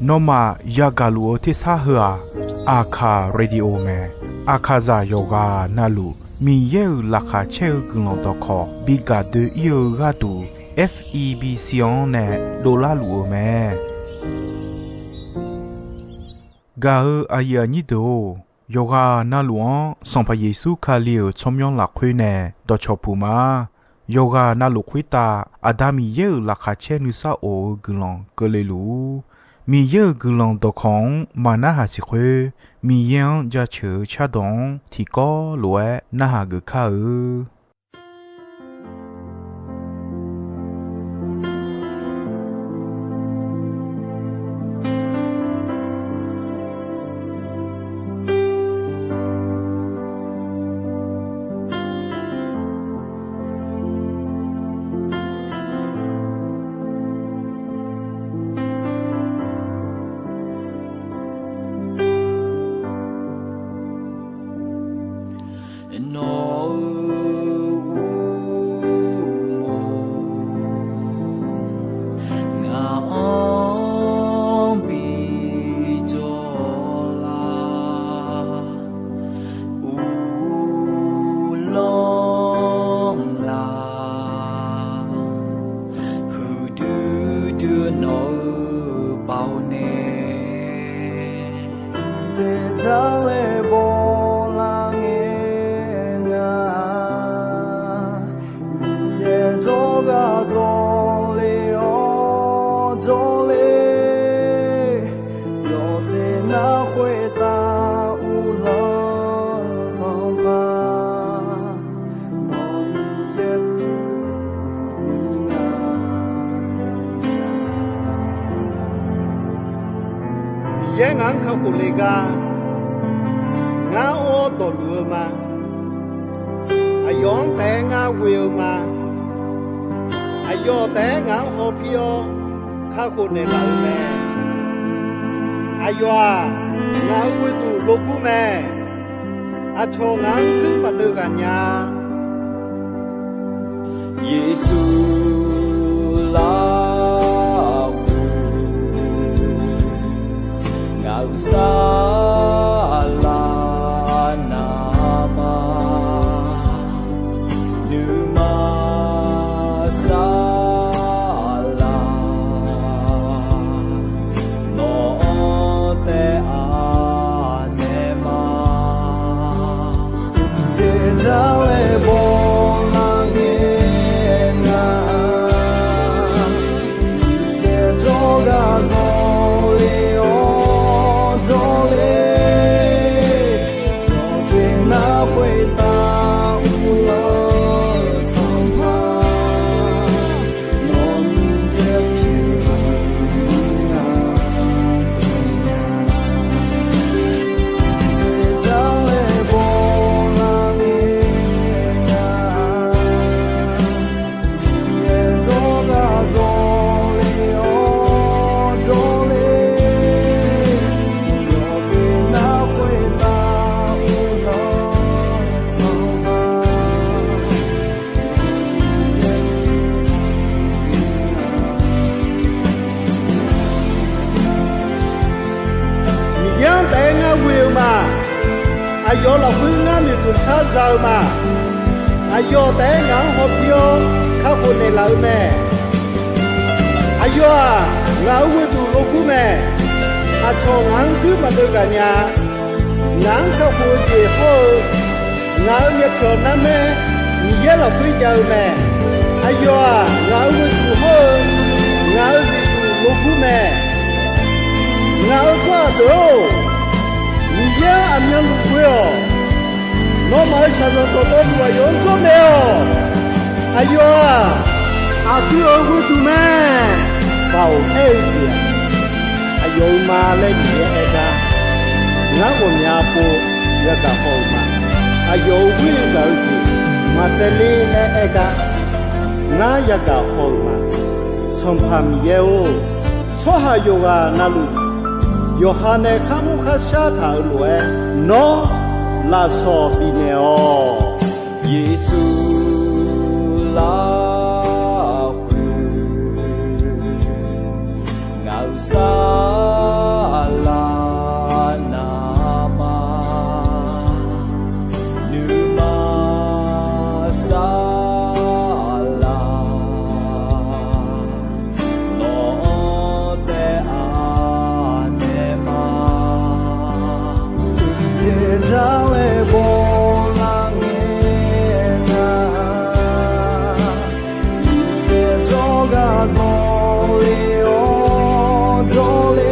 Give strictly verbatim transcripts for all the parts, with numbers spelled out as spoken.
Nawmaf yagaq luf-eu tersar heu-aq, Aqkaq Radio mae. Aqkaqzaq yawqghaq navluf Miqyaer-euq laqkhaq caer-eu guiqlanq dawqkawq bi gaq doe-ir-eu gharduq, F E B C-anr nae dovlar luf-eu mae. Gaq-eu aqyuif aqnyir deuq-or, yawqghaq navluf-anr Sanqpaq Yeqsur Kali-euq tsawrmyanr lafkhoer nae dawqcawq puq ma. Yawqghaq navluf khoertav Aqda Miqyaer-euq laqkhaq caer nuisar of-eu guiqlanq keuvle luf-ur. Miqyaer-euq guiqlanq dawqkawq-anr maqnarhaq siq khoer, Miqyaer-anr jaceuq-eu cardawq-anr tiqkawv lof-aer narhaq geuf kar-eu. Nawq-euq uqmov ngaq-anr bi jawr lar, uvlanr lar, huiqdui dui nawq-eu baoq nae, dzeqdzaq laer bawlar ngae nga. Miqyaer jawrgar zawle-awr jawrle, yawqjeq nar khoertav uvlanr-eu Sanqpaq, nawq Miqyaer pyeuf-eu nga. Miqyaer ngaq-anr kakhof le gar, ngar or dawqluf-eu ma. Aqyawf-anr taef-aer ngar ghoe-eu ma. Aqyawf taef-aer ngaq-anr hawpir-awr kakhof naeqlaf-eu mae. Aqyawf-aq, ngaq-euq ghoeduq logur mae. Aqcawq ngaq-anr guir maqdeuv ghaq nya-a. Yeqsur lafkhoer ngaq-euq saflar navmaqma, nuima saflar nawq-anr taef-a naeq ma. Dzeqdzaq laer bawlar ngae nga, Miqyaer jawrgar zawle-awr jawrle, yawqjeq nar khoertav uvlanr-eu Sanqpaq, nawq Miqyaer pyeuf-eu nga. Dzeqdzaq laer bawlar ngae nga, Miqyaer jawrgar zawle-awr jawrle, yawqjeq nar khoertav uvlanr-eu Sanqpaq, Miqyaer-anr taef-aer ngar ghoe-eu ma. Aqyawf lafkhoer ngar noeqtmq kar za-eu ma. Aqyawf taef-aer ngaq-anr hawpir-awr kakhof naeqlaf-eu mae. Aqyawf-aq, ngaq-euq ghoeduq logur mae. Aqcawq ngaq-anr guir maqdeuv ghaq nya-a. Ngaq-anr kakhof-eu jeq hawr-eu, ngaq-euq myavpyawq narmaer Miqyaer lafkhoer jav-eu mae. Aqyawf-aq, ngaq-euq ghoeduq hawr-eu, ngaq-euq zifduq logur mae. Ngaq-euq tsawrhaq deuq-or, Miqyaer-anr aqmyanluf ghoe-awq. Nawmaf-euq shaqzanq dawqtawvluf aqyawf-anr jawrnaeq-awq. Aqyawf-aq, aqdui-euq ghoeduq mae. Baoq aer-eu jeq-aq, aqyawf-euq ma laer Miqyaer aer gar, ngar ghawqmya pov yagaq haw-euq ma. Aqyawf-euq ghoer gaq-eu jeq maqtsaevler laer aer gar, ngar yagaq haw-euq ma. Sanqpaq Miqyaer-or, tsawrhaq yawqghaq navluf yawqha nae kharmr kharshar taq-euq lof-aer, nawr lafsawq bifnaeq-awq. Yeqsur lafkhoer Saqlaq navmaqnuima saqlaq, nawq-anr taef-a naeq ma. Dzaeqdar laer bawlar ngae nar, Miqyaer jawrgar zanqler-awr jawrler,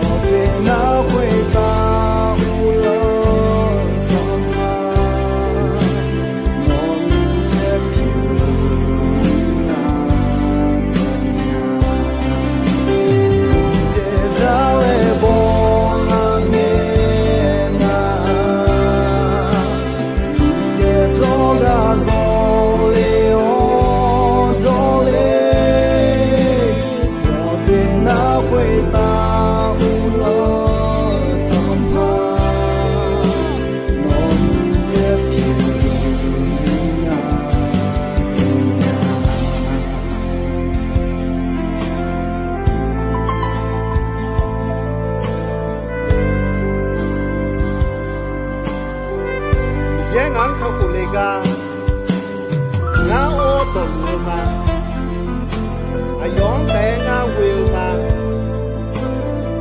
yawqjeq nar khoertav uvlanr-eu sanqpaq, nawq-anr yaer pyeuf nar, dzaeqdar laer bawlar ngae nar, Miqyaer jawrgar zanqler-awr jawrler, yawqjeq nar khoertav uvlanr-eu sanqpaq, nawq-anr yaer pyeuf nar, Miqyaer ngaq-anr kakhof le gar, ngar or dawqluf-eu ma. Aqyawf-anr taef-aer ngar ghoe-eu ma.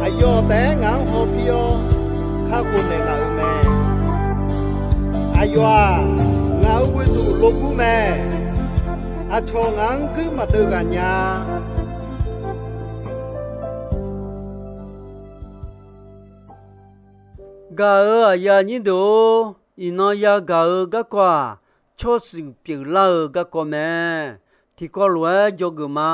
Aqyawf taef-aer ngaq-anr hawpir-awr kakhof naeqlaf-euq mae. Aqyawf-aq, ngaq-euq ghoeduq logur mae. Aqcawq ngaq-anr guir maqdeuv ghaq nya. Gaq-euq aqyuif aqnyir deuq-or, iqnan yagaq-eu garkawv-aq, tsawrshuif pyeuflar-eu garkawv mae. Tiqkawv lof-aer dzawgeuf ma.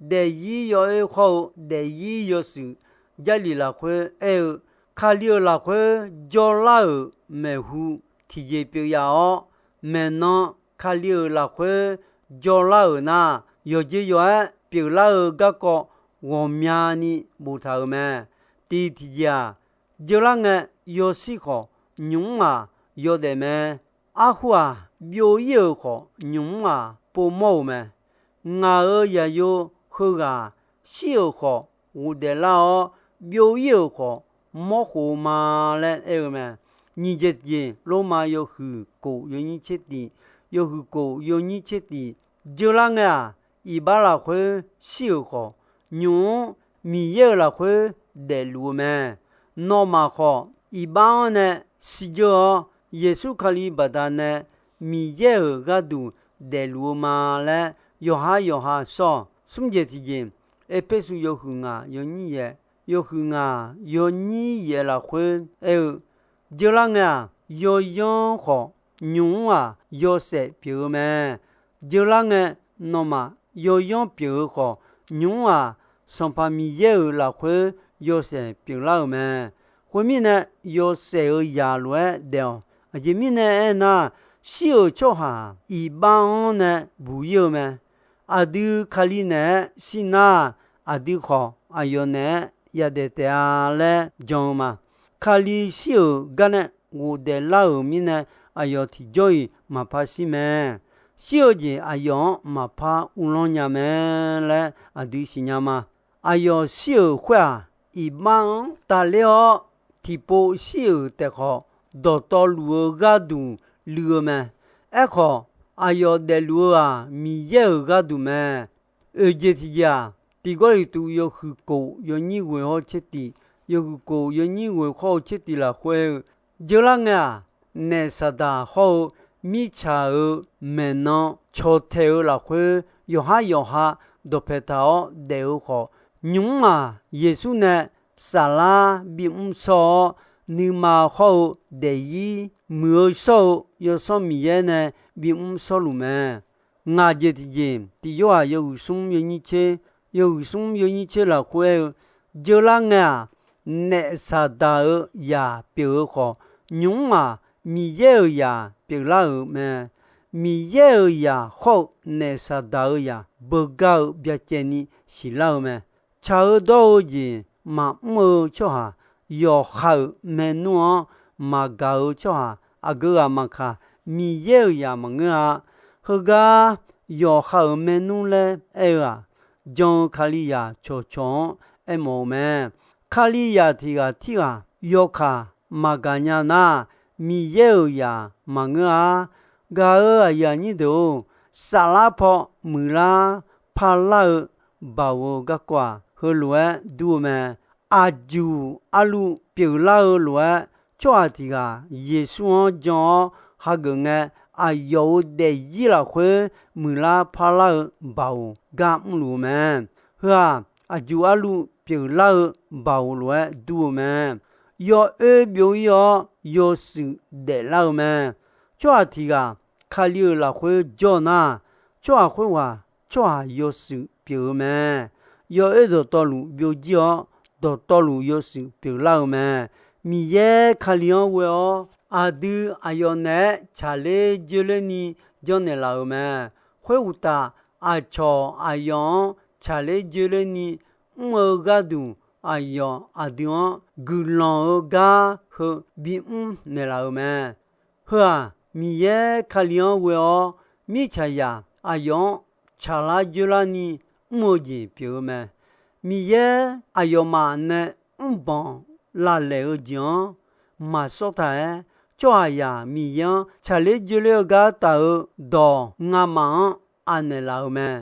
Daefzir yawoer khawr-eu daefzir yawshuif Jarlif lafkhoer aer-eu, Kali-euq lafkhoer jawrlar-euq maeqhu tiqjeq pyeuf yaf-awr, maeqnan Kali-euq lafkhoer jawrlar-euq nar, yawqjeq yawq-aer pyeuflar-eu garkawv ghawqmyani boftaq-euq mae. Tiq tiqjeq-aq, jeurlar ngae yawshir khawf, nymq-mr-aq yawdaef mae. Arhu-aq, byov-ir-euq khawf, nymq-mr-aq povmawr-euq mae. Ngaq-euq zaqyo heughaq shir-euq khawf ghofdaef lar-awr, byov-ir-euq khawf mawrkhof-eu ma laer aer-eu mae. Nyiq jeq tiqjeq, Lormav yawhuiq kof yawnyir tser tiq, yawhuiq kof yawnyir tser tiq, jeurlar ngae-aq, iqbax lafkhoer shir-euq khawf, nymq-mr Miqyaer-euq lafkhoer daefluf-eu mae. Nawmaf khawf, iqbax-anr nae shirdzeur-awr, Yeqsur Kali baqdanae Miqyaer-euq gharduq daefluf-eu ma laer yawqhar yawqha shawr-awq. Smr jeq tiqjeq, Erpersu yawhuiq ngaq yawnyir yaef, yawhuiq ngaq yawnyir yaef lafkhoer aer-eu, jeurlar ngae-aq, yawyanr khawf, nymq-mr-aq yawshaef pyeuf-eu mae. Jeurlar ngae, nawmaf yawyanr pyeuf-eu khawf, nymq-mr-aq Sanqpaq Miqyaer-euq lafkhoer yawshaef pyeuflar-euq mae. Khoermirnae, yawshaef-euq zaq lof-aer daef-awq. Aqjeq mirnae aernar, shir-euq tsawrhaq iqbax-anr nae buq-ir-eu mae. Aqdui Kali naeq-aer shir nar, aqdui khawf aqyawf naeq-aer yadaef taef-a laer jan-eu ma. Kali shir-euq gar nae ghofdaef lar-euq mirnae, aqyawf tiqjawr-iq maqpar shir mae. Shir-eu jeq aqyawf-anr maqpar uvlanr nya mae laer aqdui siqnya ma. Aqyawf shir-euq khoer-aq, iqbax-anr tafler-awr, tiqpov shir-euq taef khawf, dawqtawvluf-eu gharduq luiv-eu mae. Aerkhawf, aqyawf daefluf-eu-aq, Miqyaer-euq gharduq mae. Oeq jeq tiqjeq-aq, Tiq Gawrliqtu yawhuiq kof yawnyir ghoeq hawr tser tiq, yawhuiq kof yawnyir ghoeq hawr-eu tser tiq lafkhoer-eu, jeurlar ngae-aq, naef Saqdaq hawr-eu mirtsaq-euq maeqnan cawqtaeq-eu lafkhoer, yawqhar yawqha dawqpae taq-awr daef-eu khawf, nymq-mr-aq, Yeqsur nae saflar bimr shawr-awr, nuima hawr-eu daefzir muiq-eu shawr-eu Yawsanr Miqyaer nae bimr shawrluf mae. Ngaq jeq tiqjeq, Tiq Yorhaq yawhuiq smr yawnyir tser, yawhuiq smr yawnyir tser lafkhoer aer-eu, jeurlar ngae-aq, naef Saqdaq-euq zaq pyeuf-eu khawf, nymq-mr-aq, Miqyaer-euq zaq pyeuflar-euq mae. Miqyaer-euq zaq hawr-eu naef Saqdaq-euq zaq beugar-eu byacaevni siqlar-eu mae. Tsaq-eu dawr-eu jeq maqmr-eu tsawrhaq, yawqha-euq maernmr-anr maqgaq-eu tsawrhaq, aqgeu ghaq maqkaq, Miqyaer-euq zaq maqngeur-a. Heugar yawqha-euq maernmr laer aer-eu-aq, jan-eu Kalizaq cawqcawq-anr aermawf-eu mae. Kalizaq tiq ghaq tirghaq yawkaq maqgaq nya nar, Miqyaer-euq zaq maqngeur-a. Gaq-euq aqyuif aqnyir deuq-or, saflar paw muiqlar parlar-eu baoq-eu garkawv-aq, heulof-aer dur-eu mae. Aqjuq arluv pyeuflar-eu lof-aer, tsawrhaq tiq ghaq Yeqsur-anr jan-awr hageuf ngae, aqyawf-euq daefzir lafkhoer muiqlar parlar-eu baoq gar mrluf-eu mae. Heu-aq, aqjuq arluv pyeuflar-eu baoq lof-aer dur-eu mae. Yawoer byov-ir-awr yawshuif daeflar-eu mae. Tsawrhaq tiq ghaq Kali-euq lafkhoer jawr nar, tsawrhaq khoerghaq tsawrhaq yawshuif pyeuf-eu mae. Yawoer dawqtawvluf byovjir-awr, dawqtawvluf yawshuif pyeuflar-eu mae. Miqyaer Kali-anr ghoe-awr, aqdui aqyawf naeq-aer tsaqler joerlerni janrnaeq laf-euq mae. Khoeruqtaf, aqcawq aqyawf-anr tsaqler joerlerni mr-eu gharduq, aqyawf aqdui-anr guiqlanq-eu gar heu bimr naeqlaf-euq mae. Heu-aq, Miqyaer Kali-anr ghoe-awr, mirtsaqzaq aqyawf-anr tsaqlar joerlarni mr-eu jeq pyeuf-eu mae. Miqyaer aqyawfmaf nae mrbanq laflaeq-eu jeq-anr maqsawr taq-aer, tsawrhaqzaq Miqyaer-anr tsaqler joerler-eu gar taf-eu dawq ngamaf-anr anaeq laf-euq mae.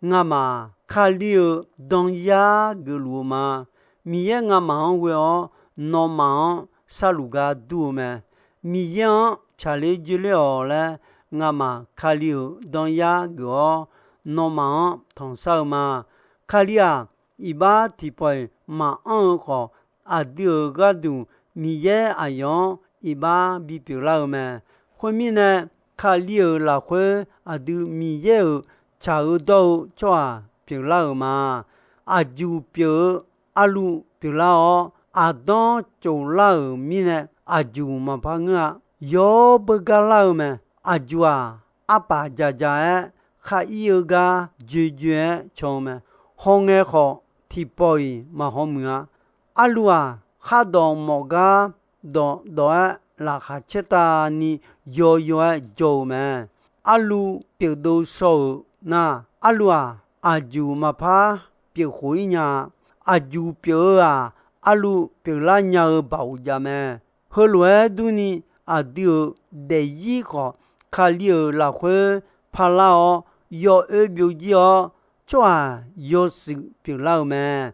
Ngamaf Kali-euq danyar geufluf-eu ma. Miqyaer ngamaf-anr ghoe-awr, nawmaf-anr sarluf gar dur-eu mae. Miqyaer-anr tsaqler joerler-awq laer, ngamaf Kali-euq danyar geuf-awr, nawmaf-anr tanqsar-eu ma. Kali-aq, iqbax tiqpawf-iq maqanr-eu khawf, aqdui-euq gharduq Miqyaer aqyawf-anr iqbax bipyeuf lar-eu mae. Khoermirnae, Kali-euq lafkhoer aqdui Miqyaer-euq tsaq-eu dawr-eu tsawrhaq pyeuflar-euq ma. Aqjuq pyeuf-eu arluv pyeuflar-awr, aqdanr tsoflar-euq mirnae aqjuq maqpar ngeur-a. Yawr beugar lar-eu mae. Aqjuq-aq, arpaf jaqjaq-aer khar ir-eu gar joejoe-aer caw-eu mae. Hawngae khawf, tiqpawf-iq maqhaw muiq-a. Arluv-aq, khardawq mawf gar dawqdawq-aer laqkhaq caertavni yawyaw-aer jawr-eu mae. Arluv pyeufdov shaw-euq nar, arluv-aq, aqjuq maqpar pyeuf khof-ir nya-a. Aqjuq pyeuf-eu-aq, arluv pyeuflar nya-eu baoq jav mae. Heulof-aer durni, aqdui-euq daefzir khawf, Kali-euq lafkhoer parlar-awr, yawoer byovjir-awr, tsawrhaq yawshuif pyeuflar-eu mae.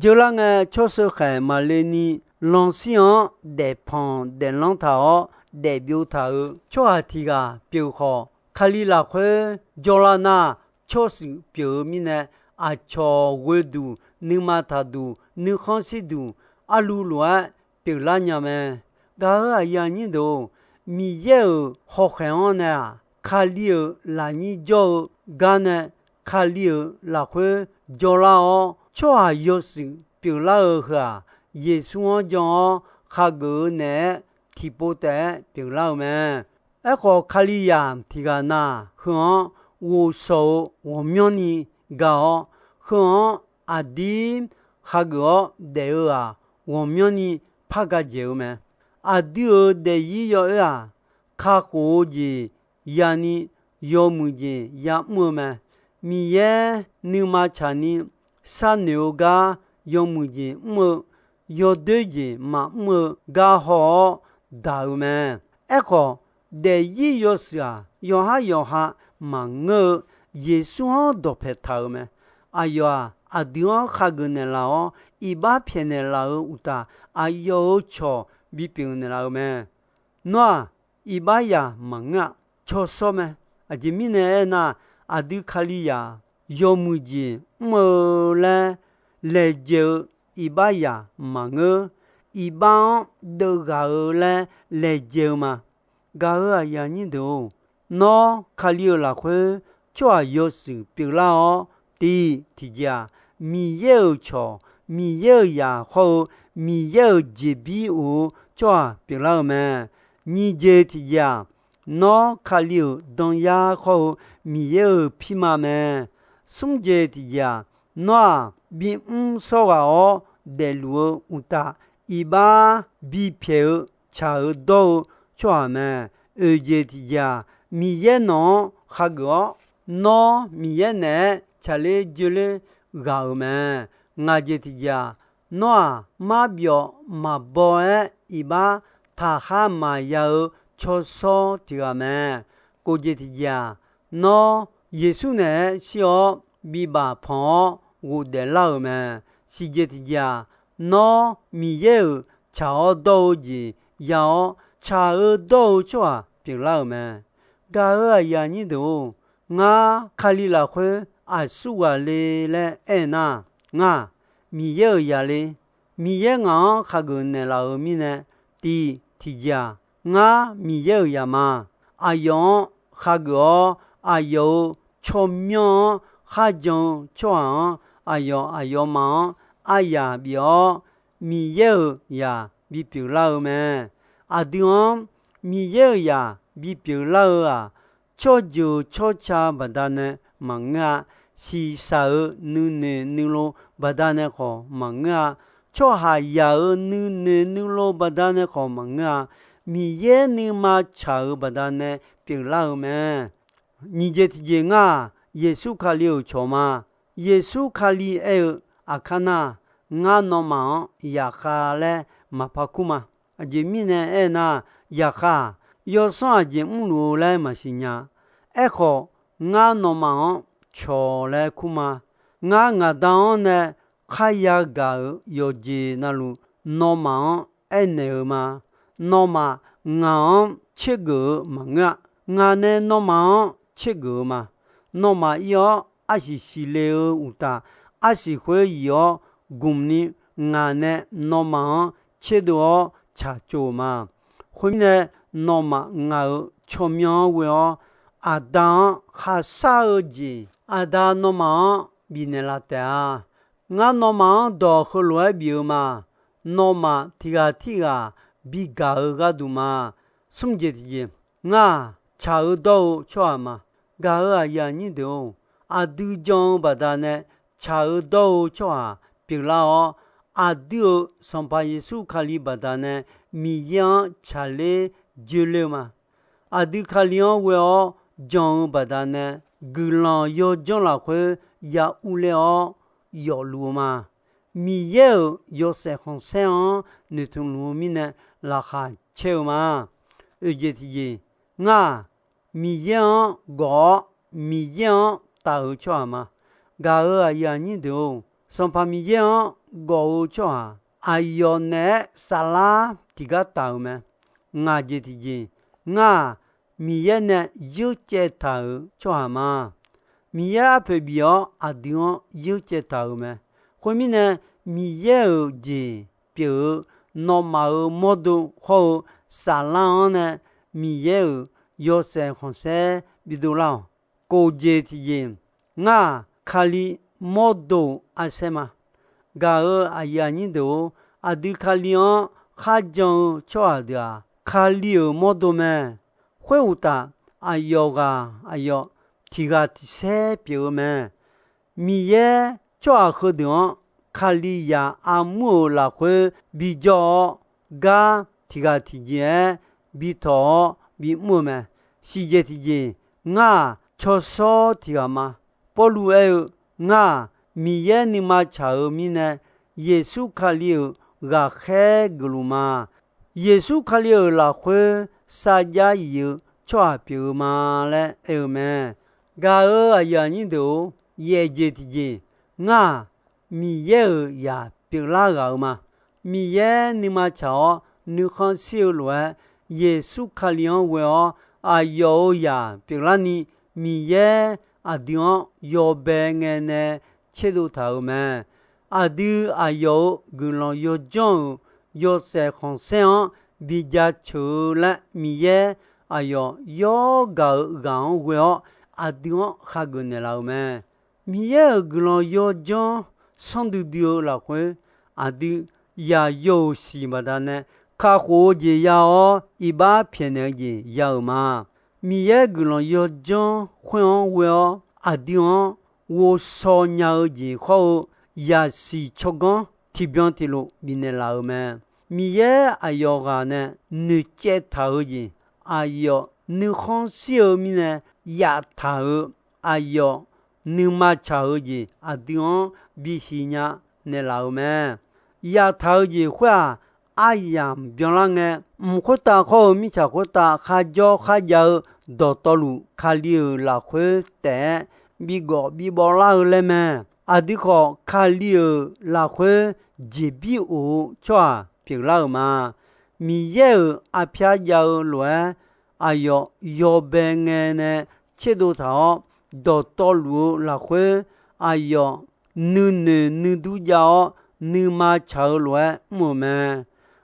Jeular ngae, tsawrsheu khaeq maqle ni lanrshir-anr daefpanq daeflanr taq-awr, daefbyov taq-euq tsawrhaq tiq ghaq pyeuf khawf, Kali lafkhoer jawrlar nar, tsawrshuif pyeuf-eu mirnae, aqcawq ghoeduq, nuima taqduq, nuikhanr shirduq, arluv lof-aer pyeuflar nya mae. Gaq-euq aqyuif aqnyir deuq-or, Miqyaer-euq hawkhaeq-anr nae-aq, Kali-euq lafnyir jawr-eu gar nae, Kali-euq lafkhoer jawrlar-awr, tsawrhaq yawshuif pyeuflar-eu heu-aq, Yeqsur-anr jan-awr khageuf-eu naeq-aer tiqpov taef-aer pyeuflar-eu mae. Aerkhawf, Kalizaq tiq ghaq na, heu-anr ghovshaw-eu ghawqmyanrni ga-awr, heu-anr aqdir khageuf-awr daef-eu-aq, ghawqmyanrni par ga dzaeq-eu mae. Aqdui-euq daefzir yawoer-aq, kakhof-eu jeq yani yawmuiq jeq yamr-eu mae. Miqyaer nuima tsaqni sharnoeq-eu gar yawmuiq jeq mr-eu, yawdoer jeq maqmr-eu gar haw-awr daq-eu mae. Aerkhawf, daefzir yawshuif-aq, yawqhar yawqha maqngeur-eu Yeqsur-anr dawqpae taq-euq mae. Aqyawf-aq, aqdui-anr khageuf naeqlaf-awr, iqbax pyaeqnaeq laf-euq uqtaf, aqyawf-euq cawq bipyeuf naeqlaf-eu mae. Nawr-aq, iqbaxzaq maqngeur-a. Cawshawr mae. Aqjeq mirnae aernar, aqdui Kalizaq yawmuiq jeq mr-eu laer laejae-eu iqbaxzaq maqngeur. Iqbax-anr deuvghaq-eu laer laejae-eu ma. Gaq-euq aqyuif aqnyir deuq-or, nawr Kali-euq lafkhoer tsawrhaq yawshuif pyeuflar-awr, tiq tiqjeq-aq, Miqyaer-euq cawq, Miqyaer-euq zaq hawr-eu Miqyaer-euq jeqbir of-eu tsawrhaq pyeuflar-eu mae. Nyiq jeq tiqjeq-aq, nawr Kali-euq danyar hawr-eu Miqyaer-euq pirma mae. Smr jeq tiqjeq-aq, nawr-aq, bimr shawr ghaq-awr daefluf-eu uqtaf, iqbax bipyaeq-eu tsaq-eu dawr-eu tsawrhaq mae. Oeq jeq tiqjeq-aq, Miqyaer nawq-anr khageuf-awr, nawr Miqyaer naeq-aer tsaqler joerler ghaq-euq mae. Ngaq jeq tiqjeq-aq, nawr-aq, marbyawf maqbaw-aer iqbax taqkhar maqya-eu tsawrshawr tiq ghaq mae. Kov jeq tiqjeq-aq, nawr Yeqsur naeq-aer shir-awr bibaf panq-awr ghofdaef lar-euq mae. Siq jeq tiqjeq-aq, nawr Miqyaer-euq tsaq-awr dawr-eu jeq ya-awr, tsaq-eu dawr-eu tsawrhaq pyeuflar-euq mae. Gaq-euq aqyuif aqnyir deuq-or, ngar Kali lafkhoer aqsurghaq le laer aernar, ngar Miqyaer-euq zaq le. Miqyaer ngaq-anr khageuf naeqlaf-euq mirnae, tiq tiqjeq-aq, ngar Miqyaer-euq zaq ma. Aqyawf-anr khageuf-awr, aqyawf-euq tsawrmyanr-anr kharjan-eu tsawrhaq-anr, aqyawf aqyawfmaf-anr aryaq bif-awr, Miqyaer-euq zaq bipyeuf lar-eu mae. Aqdui-anr Miqyaer-euq zaq bipyeuf lar-eu-aq, tsawrjeuq tsawrca baqdanae maqngeur-a. Shiqshaq-euq nuinoeq nuilov baqdanae khawf maqngeur-a. Tsawrhaqzaq-euq nuinoeq nuilov baqdanae khawf maqngeur-a. Miqyaer nuima tsaq-euq baqdanae pyeuflar-eu mae. Nyiq jeq tiqjeq ngar-aq, Yeqsur Kali-euq cawq ma. Yeqsur Kali aer-eu, aqkar nar, ngar nawmaf-anr zaqkhav laer maqpar kur ma. Aqjeq mirnae aernar, zaqkhav-aq, yawsanr aqjeq mrluf-eu laer maqsiq nya. Aerkhawf, ngar nawmaf-anr cawq laer kur ma. Ngar ngaq Da-anr nae kharya gaq-euq yawqjeq navluf, nawmaf-anr aernaeq-eu ma. Nawmaf ngaq-anr tsergeuf-eu maqngeur-a. Ngaq nae nawmaf-anr tsergeuf-eu ma. Nawmaf ir-awr arsiq siqle-eu uqtaf, arsiq khoer yif-awr gmq ni, ngaq nae nawmaf-anr tserdov-awr tsaqtsov-euq ma. Khoermirnae, nawmaf ngaq-euq tsawrmyanr-anr ghoe-awr, Aqda-anr kharshar-eu jeq, Aqda nawmaf-anr bifnaeq laf taef-a. Ngar nawmaf-anr dawq heulof-aer bif-eu ma. Nawmaf tiq ghaq tirghaq bigaq-eu gharduq ma. Smr jeq tiqjeq, ngar-aq, tsaq-eu dawr-eu tsawrhaq ma. Gaq-euq aqyuif aqnyir deuq-or, aqdui jan-eu baqdanae tsaq-eu dawr-eu tsawrhaq pyeuflar-awr, aqdui-euq Sanqpaq Yeqsur Kali baqdanae Miqyaer-anr tsaqler joeler-eu ma. Aqdui Kali-anr ghoe-awr jan-eu baqdanae, guiqlanq yawdzanr lafkhoer ya urler-awr yawfluf-eu ma. Miqyaer-euq yawshaef khanqsaer-anr noeqtmq luf-eu mirnae laqkhaq caer-eu ma. Oeq jeq tiqjeq, ngar-aq, Miqyaer-anr gawf-awr, Miqyaer-anr taf-eu tsawrhaq ma. Gaq-euq aqyuif aqnyir deuq-or, Sanqpaq Miqyaer-anr gawf-eu tsawrhaq aqyawf naeq-aer saflar tiqgar taf-euq mae. Ngaq jeq tiqjeq, ngar-aq, Miqyaer nae yeurcaev taq-euq tsawrhaq ma. Miqyaer arpoeq bif-awr aqdui-anr yeurcaev taq-euq mae. Khoermirnae, Miqyaer-euq jeq pyeuf-eu nawmaf-euq mawrdo hawr-eu saflar-anr nae Miqyaer-euq yawshaef khanqsaer bidov lar-awq. Kof jeq tiqjeq, ngar-aq, Kali mawrdo-euq arsaer ma. Gaq-euq aqyuif aqnyir deuq-or, aqdui Kali-anr kharjan-eu tsawrhaq deuq-aq, Kali-euq mawrdo mae. Khoeruqtaf, aqyawf ghaq aqyawf tiq ghaq tiq saer pyeuf-eu mae. Miqyaer tsawrhaq heudeuq-anr Kalizaq armur-euq lafkhoer bijawr-awr, gar tiq ghaq tiqjeq-aer bitawq-awr bimr-eu mae. Siq jeq tiqjeq, ngar-aq, tsawrshawr tiq ghaq ma. Pawrluv aer-eu, ngar-aq, Miqyaer nuima tsaq-euq mirnae, Yeqsur Kali-euq ghaqkhaer geufluf ma. Yeqsur Kali-euq lafkhoer sarjax yif-eu tsawrhaq pyeuf-eu ma laer aer-eu mae. Gaq-euq aqyuif aqnyir deuq-or, yaef jeq tiqjeq, ngar-aq, Miqyaer-euq zaq pyeuflar ghaq-eu ma. Miqyaer nuima tsaq-awr nuikhanr shir-eu lof-aer, Yeqsur Kali-anr ghoe-awr aqyawf-euq zaq pyeuflarni, Miqyaer aqdui-anr yawbae ngae nae tserdov taq-euq mae. Aqdui aqyawf-euq guiqlanq yawdzanr-euq yawshaef khanqsaer-anr bi jaceuq-eu laer, Miqyaer aqyawf yawr gaq-euq ghaq-anr ghoe-awr aqdui-anr khageuf naeqlaf-euq mae. Miqyaer-euq guiqlanq yawdzanr sanrdui dui-eu lafkhoer, aqdui yaqyo-euq siq baqdanae kakhof-eu jeq ya-awr, iqbax pyaeqnaeq-eu jeq ya-euq ma. Miqyaer guiqlanq yawdzanr khoer-anr ghoe-awr, aqdui-anr ghovshaw nya-eu jeq hawr-eu, yaqsiq tsawrganr tiqbyan tiqlof bifnaeq laf-euq mae. Miqyaer aqyawf ghaq nae noeqcaev taq-eu jeq, aqyawf nuikhanr shir-eu mirnae yaftaq-euq, aqyawf nuima tsaq-eu jeq aqdui-anr bisiq nya naeqlaf-euq mae. Yaftaq-eu jeq khoer-aq, aryamq byanlar ngae, mq khoertav khawr-eu mirtsaq khoertav kharjawr kharjav-eu dawqtawvluf, Kali-euq lafkhoer taef-aer bigawf bibawvlar-eu laer mae. Aqdui khawf, Kali-euq lafkhoer jeqbir of-eu tsawrhaq pyeuflar-euq ma. Miqyaer-euq arpyar jav-eu lof-aer, aqyawf yawbae ngae nae tserdov taq-awr, dawqtawvluf-eu lafkhoer aqyawf nuinoeq nuidur jav-awr, nuima tsaq-eu lof-aer mr-euq mae.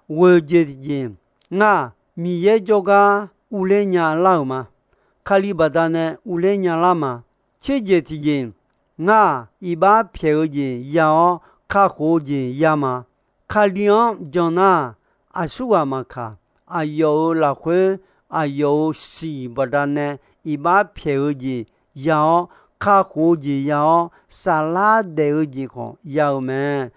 Ghoeq jeq tiqjeq, ngar-aq, Miqyaer jawrgar uvler nyalar-euq ma. Kali baqdanae uvler nyalar ma. Tserjeq tiqjeq, ngar-aq, iqbax pyaeq-eu jeq ya-awr, kakhof-eu jeq ya ma. Kali-anr jan nar-aq, aqsurghaq maqkaq, aqyawf-euq lafkhoer, aqyawf-euq siq baqdanae iqbax pyaeq-eu jeq ya-awr, kakhof-eu jeq ya-awr, saflar daef-eu jeq khawf ya-eu mae.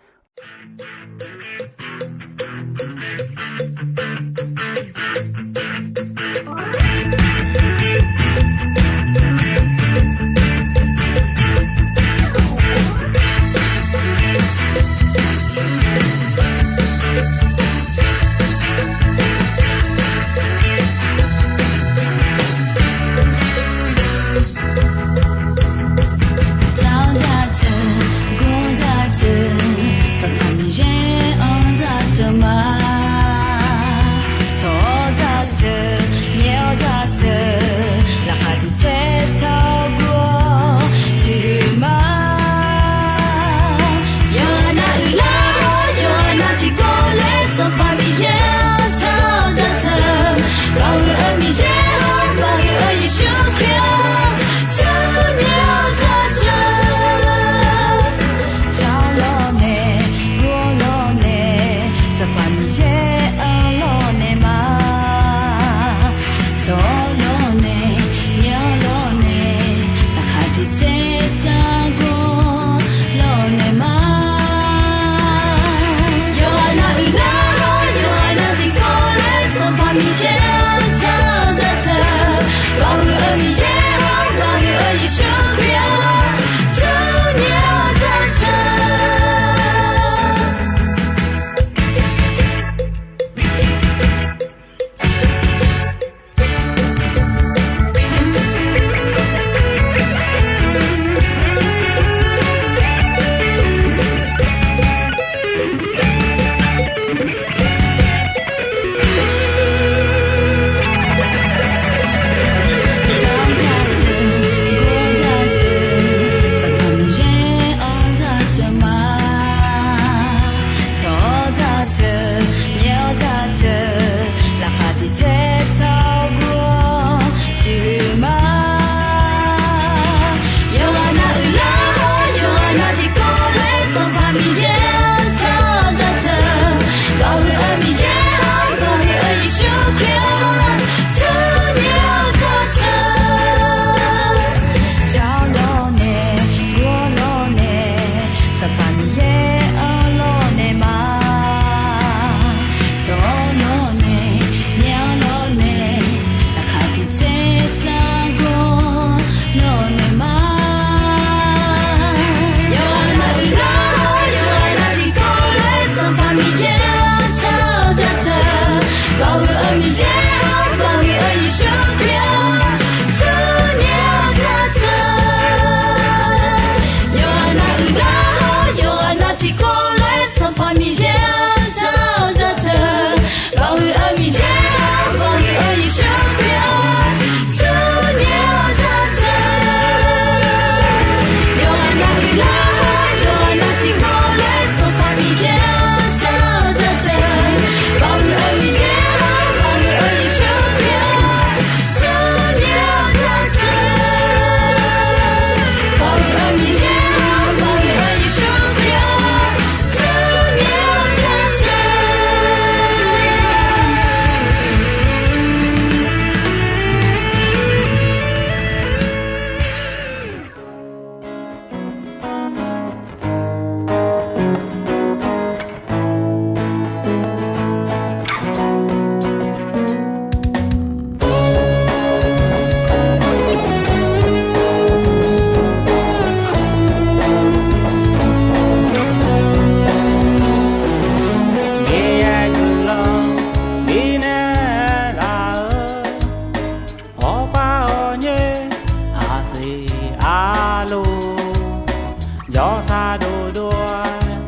Yawshaq dovdov-aer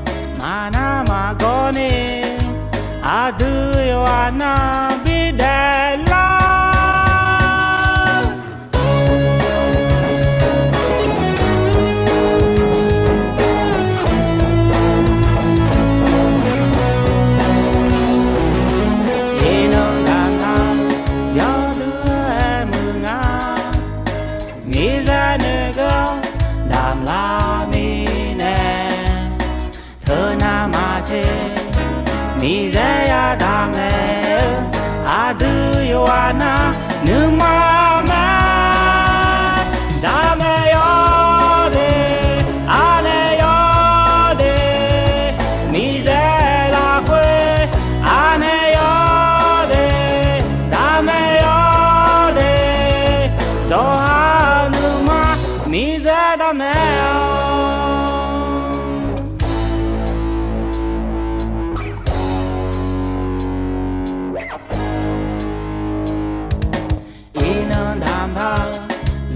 maqnar maqgawr ni, aqdui yawqghaq nar bidaef lar. Iqnan damq taq yawdui-aer muiq nga, miqzaq nuigeur damqlar mirnae, teunav maqtser miqzaq yadaq mae-eu, aqdui yawqghaq nar nuima mae. Daqmaeq yawde, aqnaeq yawde, miqzaq lafkhoer aqnaeq yawde, daqmaeq yawde, zawqha-euq nuima miqzaq daqmaeq-awq. Iqnan damq taq-eu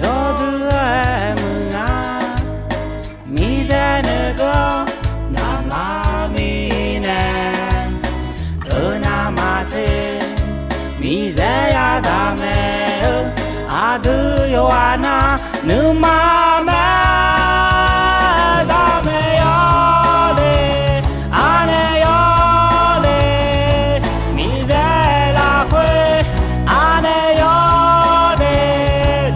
yawdui-aer muiq nga, miqzaq nuigeur damqlar mirnae, teunav maqtser miqzaq yadaq mae-eu, aqdui yawqghaq nar nuima mae. Daqmaeq yawde, aqnaeq yawde, miqzaq lafkhoer aqnaeq yawde,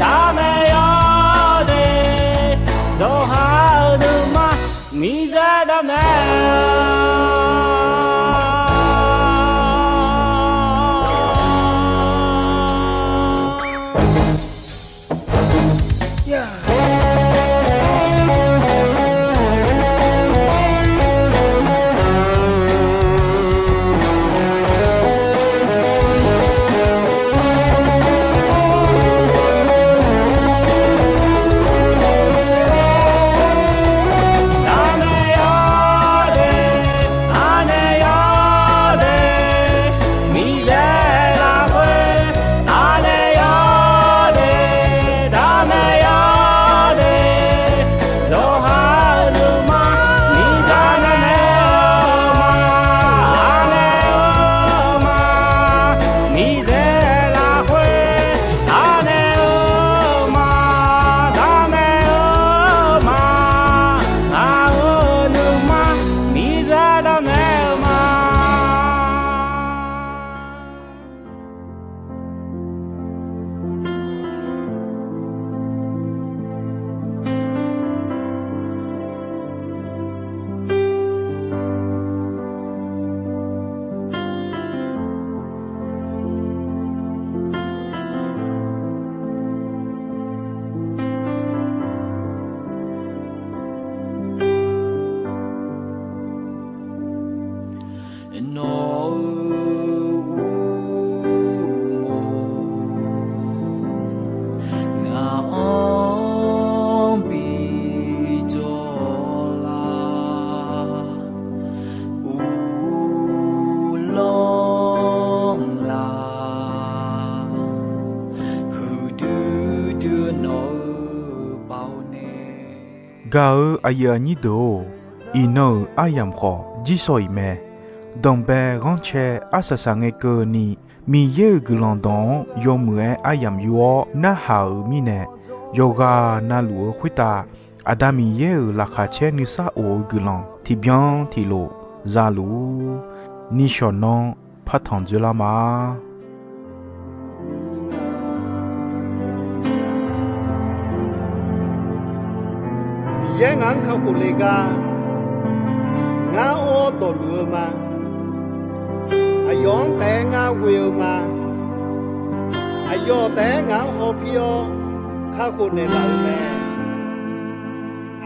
daqmaeq yawde, zawqha-euq nuima miqzaq daqmaeq-awq. Nawq-euq uqmov ngaq-anr bijawr lar, uvlanr laf, huiqdui dui nawq-euq baoq nae. Gaq-eu aqyuif aqnyir deuq-or, iqnan-euq aryamq khawf jirshaw-iq mae. Danqbae ghanrcae arsaq saq ngae keuvni, Miqyaer-euq guiqlanq dawq-anr yawmuiq-aer aryamq yur-awr narhaq-euq mirnae, yawqghaq navluf-eu khoertav Aqda Miqyaer-euq laqkhaq caer nuisar of-eu guiqlanq tiqbyan tiqlof za luf-ur. Nishawq nanr partanq dzoerlar ma. Miqyaer ngaq-anr kakhof le gar, ngar or-awr dawqluf-eu ma. Aqyawf-anr taef-aer ngar ghoe-eu ma. Aqyawf taef-aer ngaq-anr hawpir-awr kakhof naeqlaf-eu mae.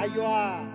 Aqyawf-aq,